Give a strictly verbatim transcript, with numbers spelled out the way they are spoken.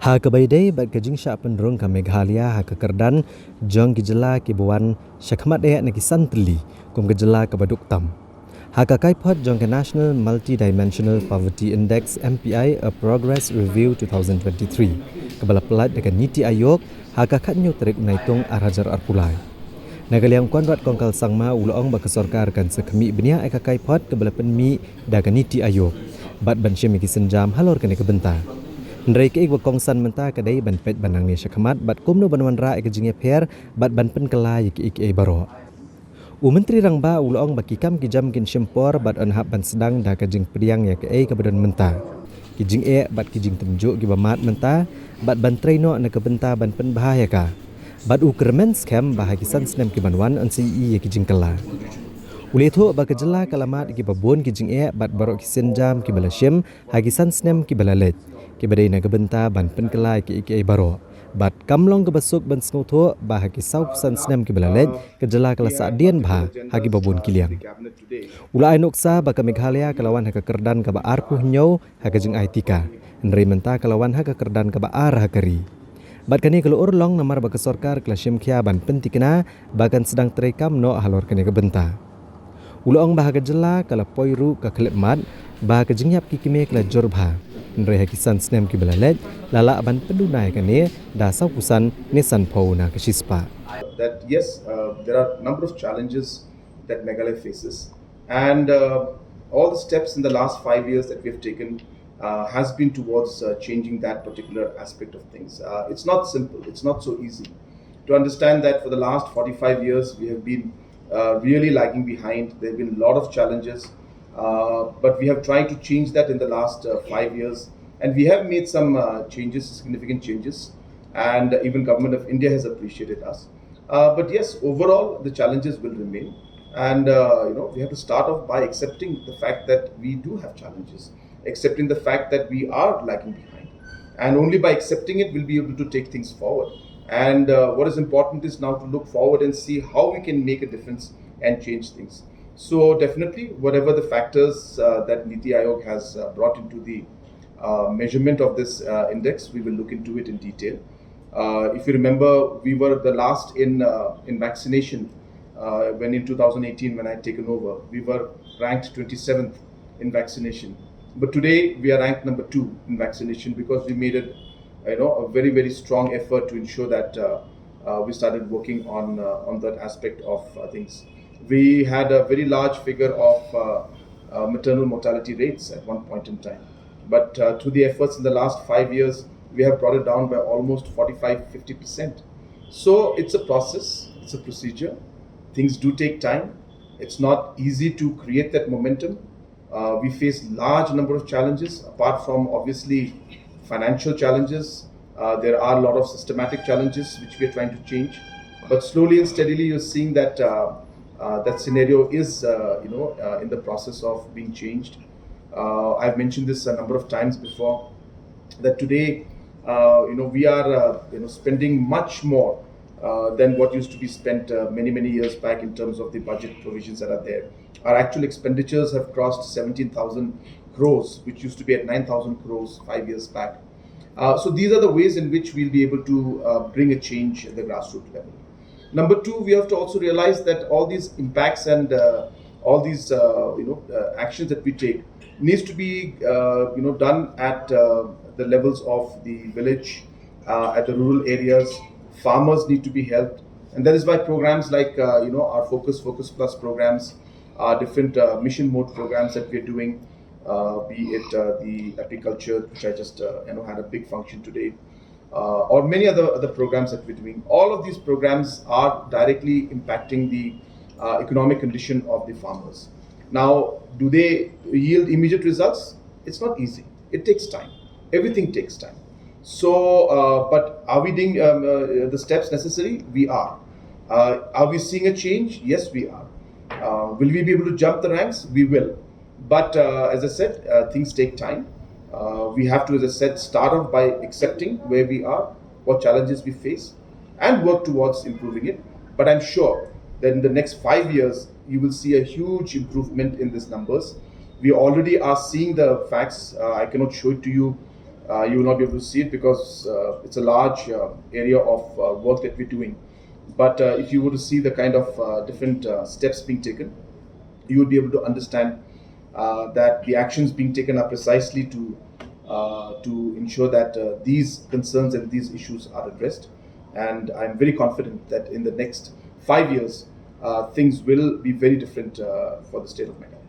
Ha kaba ïadei bad ka jingshah pynrung ka Meghalaya ha ka kyrdan jong ki jylla kiba wan shakhmat eh na ki san tylli kum ka jylla kaba duk tam. Ha ka kaiphod jong ka National Multidimensional Poverty Index, M P I, A Progress Review two thousand twenty-three, kaba la pyllait da ka NITI Aayog ha ka khathynñiew tarik u Naitung ar hajar arphew lai. Na ka liang u Conrad Kongkal Sangma u la ong ba ka sorkar kan sa khmih bniah ïa ka kaiphod kaba la pynmih da ka NITI Aayog bad ban shim ïa ki sienjam halor kane ka bynta. Hynrei kaei kaba kongsan mynta ka dei ban peit ban nangne shakhmat bad kumno ban wanrah ïa ka jingïapher bad ban pynkylla ïa kiei kiei baroh. U Myntri Rangbah u la ong ba ki kam ki jam kin shim por bad yn hap ban sdang da ka jingpdiang ïa kaei kaba don mynta, ki jingeh bad ki jingtynjuh kiba mad mynta, bad ban trei noh na ka bynta ban pynbha ïa ka. Bad u kyrmen skhem ba ha ki san snem kiban wan yn sa ïohi ïa ki jingkylla. U la ïathuh ba ka jylla ka la mad ïa kiba bun ki jingeh bad baroh ki sienjam kiba la shim ha ki san snem kiba la leit, kiba dei na ka bynta ban pynkylla ïa kiei kiei baroh. Bad kam long kaba suk ban sngewthuh ba ha ki saw phew san snem kiba la leit, ka jylla ka la sahdien bha ha kiba bun ki liang. U la ai nuksa ba ka Meghalaya ka la wan ha ka kyrdan kaba arphew hynñiew ha ka jingai tika, hynrei mynta ka la wan ha ka kyrdan kaba ar ha ka ri. Bad kane ka la urlong namar ba ka sorkar ka la shim khia ban pynthikna ba kan sdang treikam noh halor kane ka bynta. U la ong ba ha ka jylla ka la poi ruh ka khyllipmat, ba ka jingïap ki kmie ka la jur bha, hynrei ha ki san snem kiba la leit la lah ban pynduna ïa kane da saw phew san ne san phew na ka shispah. That yes, uh, there are a number of challenges that Meghalaya faces, and uh, all the steps in the last five years that we have taken uh, has been towards uh, changing that particular aspect of things. Uh, it's not simple, it's not so easy to understand that for the last forty-five years we have been uh, really lagging behind. There have been a lot of challenges, uh, but we have tried to change that in the last uh, five years, and we have made some uh, changes, significant changes, and even Government of India has appreciated us. Uh, but yes, overall, the challenges will remain. And uh, you know, we have to start off by accepting the fact that we do have challenges, accepting the fact that we are lagging behind. And only by accepting it, we'll be able to take things forward. And uh, what is important is now to look forward and see how we can make a difference and change things. So definitely, whatever the factors uh, that NITI Aayog has uh, brought into the uh, measurement of this uh, index, we will look into it in detail. Uh, if you remember, we were the last in uh, in vaccination uh, when in two thousand eighteen, when I had taken over, we were ranked twenty-seventh in vaccination. But today we are ranked number two in vaccination because we made it, you know, a very, very strong effort to ensure that uh, uh, we started working on uh, on that aspect of uh, things. We had a very large figure of uh, uh, maternal mortality rates at one point in time, but uh, through the efforts in the last five years, we have brought it down by almost forty-five, fifty percent. So it's a process, it's a procedure. Things do take time. It's not easy to create that momentum. Uh, we face large number of challenges, apart from obviously financial challenges. Uh, there are a lot of systematic challenges which we are trying to change. But slowly and steadily, you're seeing that uh, uh, that scenario is, uh, you know, uh, in the process of being changed. Uh, I've mentioned this a number of times before, that today, uh, you know, we are, uh, you know, spending much more uh, than what used to be spent uh, many, many years back in terms of the budget provisions that are there. Our actual expenditures have crossed seventeen thousand crores, which used to be at nine thousand crores five years back. Uh, so these are the ways in which we'll be able to uh, bring a change at the grassroots level. Number two, we have to also realize that all these impacts and uh, all these uh, you know uh, actions that we take needs to be uh, you know done at uh, the levels of the village, uh, at the rural areas. Farmers need to be helped, and that is why programs like uh, you know our Focus, Focus Plus programs, our different uh, mission mode programs that we are doing, uh, be it uh, the apiculture, which I just uh, you know had a big function today, uh, or many other, other programs that we're doing. All of these programs are directly impacting the uh, economic condition of the farmers. Now, do they yield immediate results? It's not easy. It takes time. Everything takes time. So, uh, but are we doing um, uh, the steps necessary? We are. Uh, are we seeing a change? Yes, we are. Uh, will we be able to jump the ranks? We will. But uh, as I said, uh, things take time. Uh, we have to, as I said, start off by accepting where we are, what challenges we face, and work towards improving it. But I'm sure that in the next five years, you will see a huge improvement in these numbers. We already are seeing the facts. Uh, I cannot show it to you Uh, you will not be able to see it because uh, it's a large uh, area of uh, work that we're doing. But uh, if you were to see the kind of uh, different uh, steps being taken, you would be able to understand uh, that the actions being taken are precisely to uh, to ensure that uh, these concerns and these issues are addressed. And I'm very confident that in the next five years, uh, things will be very different uh, for the state of Meghalaya.